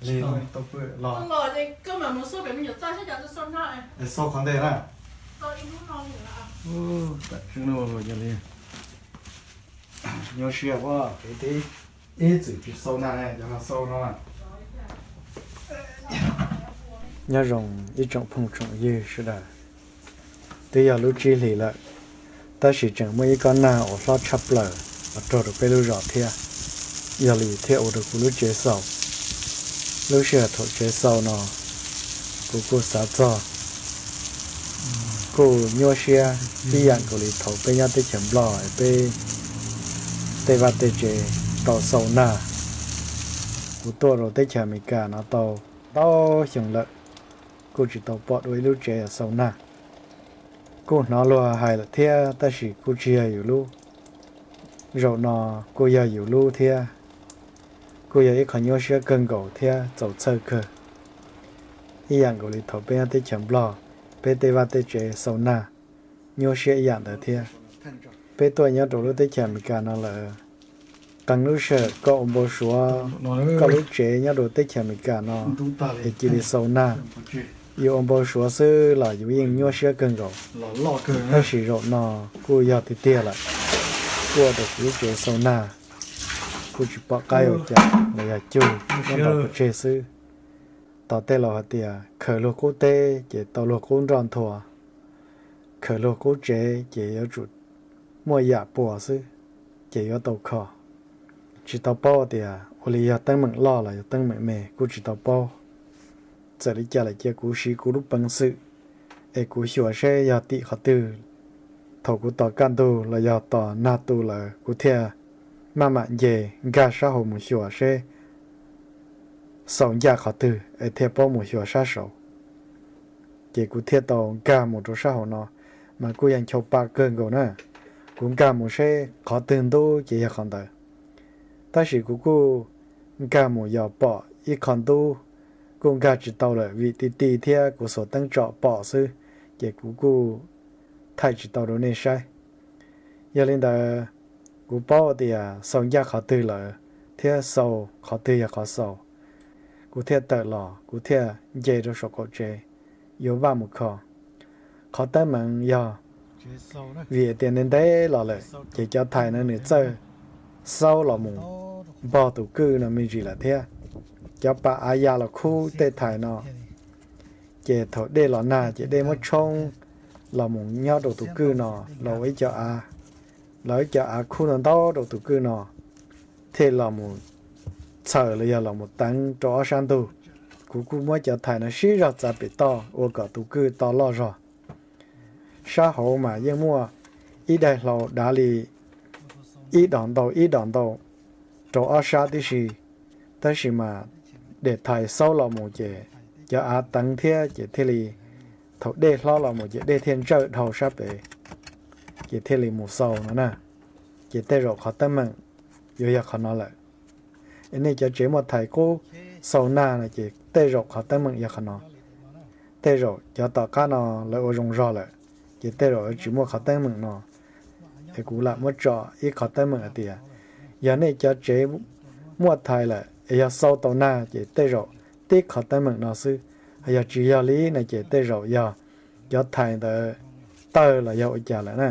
Li, los, xau qhov ntej na. Yog li, nyuaj siab, ib txwm tsis xau nag, cov no xau no. Nyob zoo ib tsoom phooj tsoom ywg sawv daws, twb yog lub tsib hlis lawm, tab sis tseem muaj ib kob nag uas hlob tshaj plaws los raug rau peb lub zos thiab. Yog li thiaj ua rau kuv lub tsev xaus. Lub sij hawm thaum tsev xaus no, kuv kuj xav txog, kuj nyuaj siab ib yam nkaus li thaum peb nyob teb chaws Nplog es peb tej vaj tej tsev tau xaus nag. Kuv tuaj rau teb chaws Amelikas no tau ntau xyoo lawm, kuj tsis tau pom dua ib lub tsev xaus nag. Kuj hnov luag hais lawm thiab tab sis kuj tsis yog yus lub. Zaum no kuj yog yus lub thiab, kuj yog ib qho nyuaj siab kawg nkaus thiab txaus txhawj kawg. Ib yam nkaus li thaum peb nyob teb chaws Nplog, peb tej vaj tej tsev xaus nag, nyuaj siab ib yam ntawd thiab. Peb tuaj nyob rau lub teb chaws Amelikas no lawm, qee lub sij hawm koj ua npau suav koj lub tsev nyob rau teb chaws Amelikas no es cia li xaus nag, yus ua npau suav xwb los yus yeej nyuaj siab kawg nkaus. Tab sis zaum no kuj yog tiag tiag lawm, kuj ua rau kuv lub tsev xaus nag, kuj tsis pom qab ua cas los yog cug nyob nraum pov tseg xwb. Tos tej laus hais tias khaws luag qub teb ces tau luag qub nroj nthua, khaws luag qub tsev ces yuav tsum muaj yam puas xwb ces yuav tau kho. Tsis tau paub tias ua li yog teeb meem loj los yog teeb meem me kuj tsis tau paub. Txawm li cas lawm cia kuv siv kuv lub peev xwm es kuv xyuas seb yog tim qhov twg. Thaum kuv tos kaj ntug los yog tos nag tu lawm kuv thiaj maj mam nce nkag sab hauv mus xyuas seb xaus ncaj qhov twg es thiaj paub mus xyuas sab saud. Ces kuv thiaj tau nkag mus rau sab hauv no, mas kuj yog nchau pa kawg nkaus na. Kuv nkag mus seb qhov twg ntub ces yog qhov ntawd. Tab sis kuv kuj nkag mus yos pom ib qho ntub, kuj nkag tsis tau lawm vim ti ti thiab kuv xuas teeb tsom pom xwb, ces kuv kuj thaij tsis tau rau nej saib. Yog li ntawd, kuv paub tias xaus ncaj qhov twg lawm thiab xaus qhov twg yog qhov xaus. Kuv thiaj tawm los, kuv thiaj nce rau saum qaum tsev, yuav vaj mus kho. Qhov teeb meem yog vim tias ntev ntev los lawm ces cov thais no nws txawj xaub los mus npog tus kwj no me ntsis lawm thiab. Cov pas av ya los khub tej thais no, ces thaum dej los nag ces dej muab tshoob los mus nyob rau tus kwj no, los ua ib co av, los ib co av khub ntau ntau rau tus kwj no, thiaj los mus txhaws los yog los mus teev rau ob sab ntug. Kuv kuj muab cov thais no sib zog txav pem toj ua kom tus kwj to loj zog. Sab hauv mas yeej muaj ib daim hlau dav li ib dos ntau ib dos ntau rau ob sab tib si, tab sis mas dej thais xaub los mus ces cov av teev thiab ces thiaj li, thaum dej hlob los mus ces dej thiaj ntsawj dhau sab pem, ces thiaj li mus xaus no na. Ces tej zaum qhov teeb meem yuav yog qhov no lawm. Es nej cov tsev muaj thais qub xaus nag no ces tej zaum qhov teeb meem yog qhov no. Tej zaum cov tom qab no lawv ua zoo zog lawm, ces tej zaum tsis muaj qhov teeb meem no. Es kuv lam muab tso ib qhov teeb meem hais tias, yog nej cov tsev muaj thais lawm es yog xaus tau nag ces tej zaum tib qhov teeb meem no xwb. Yog tsis yog li no ces tej zaum yog cov thais ntawd tawg los yog ua cas lawm na.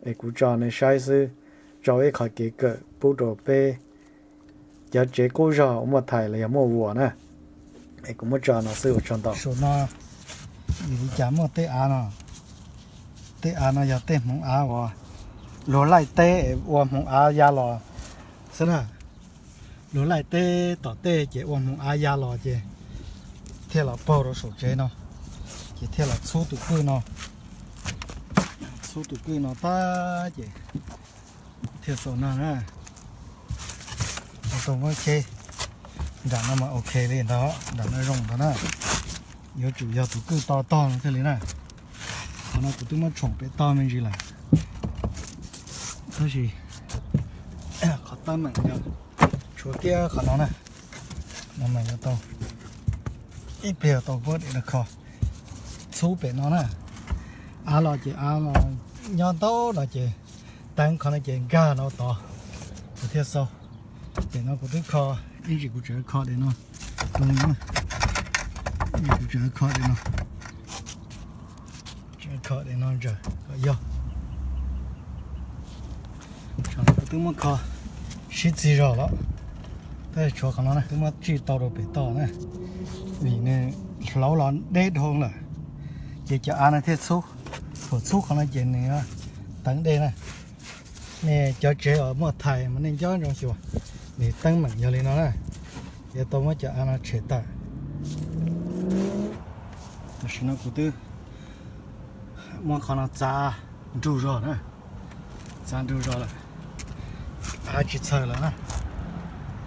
Es kuv tso nej saib xwb, tso ib qhov kev kawm pub rau peb cov tsev qub zog uas muaj thais los yog muaj vuas na. Es kuv muab tso no xwb ua tsaug ntau. Saum no li cas muaj tej av no, tej av no yog tej hmoov av uas luag laij teb ua hmoov av ya los xwb na. Luag laij teb tom tej ces ua hmoov av ya los ces thiaj los paug rau saum tsev no, ces thiaj los txhub tus kwj no, txhub tus kwj no tag ces thiaj xaus nag na. Tau muab cheb nram no mas ok li ntag, nram no zoo ntag na. Yuav tsum yog tus kwj to tog no thiaj li na. Qhov no kuv twb muab tshoom pem toj me ntsis lawm, tab sis qhov teeb meem yog tshuav kiag qhov no na. No mas yuav tau ib pliag tau muab dej no kho txhub pem no na. Av los ces av los nyob ntau no ces teev qhov no ces nkag no tod, kuv thiaj xaus. Ces no kuv twb kho, ib ntsis kuv tseem kho dej no. Kuv tseem kho li no, tseem kho li no ntsaws kom yog. Kuv twb muab kho sib txig zog lawm, tab sis tshuav qhov no na, twb muab tsij tau rau pem toj na, vim nws hlauv los deb dhau lawm, ces cov av no thiaj txhub. Thaum txhub qhov no ces nws teev dej na. Nej cov tsev uas muaj thais mas nej nco ntsoov xyuas, nws teeb meem yog li no na, yuav tau muab cov av no tshem tawm. Tam sim no kuv twb muab qhov no txav nrug zog na, txav nrug zog lawm, av tsis txhaws lawm na.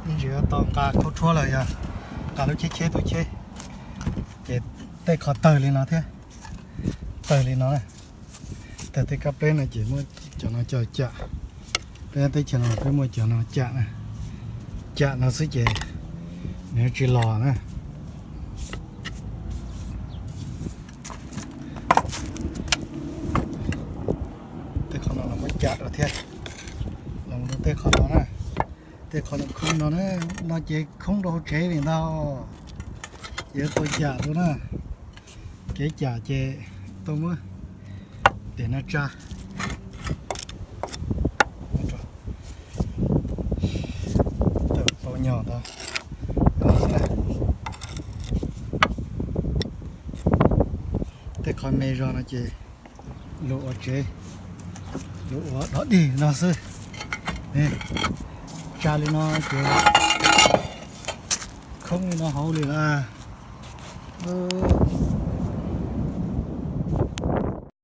Ib ntsis yuav tau nqa khaub rhuab los yog nqa lub cheb cheb tuaj cheb, ces tej qhov tawg li no thiab, tawg li no na. Tawg tej kab pleb no ces muab cov no coj cam. Peb teb chaws no peb muaj cov no cam na, cam no xwb ces nws tsis los na. Tej qhov no los muab cam rau thiab, los mus rau tej qhov no na. Tej qhov no khoob no na, no ces khoob rau hauv tsev li ntag. Ces yuav tau cam rau na, kev cam ces tau muab tiam no tsa tau nyog ntawd. Tej qhov me zog no ces lug ua tsev, lug ua dog dig no xwb. Tsa li no ces khoob li no hauv li lawm.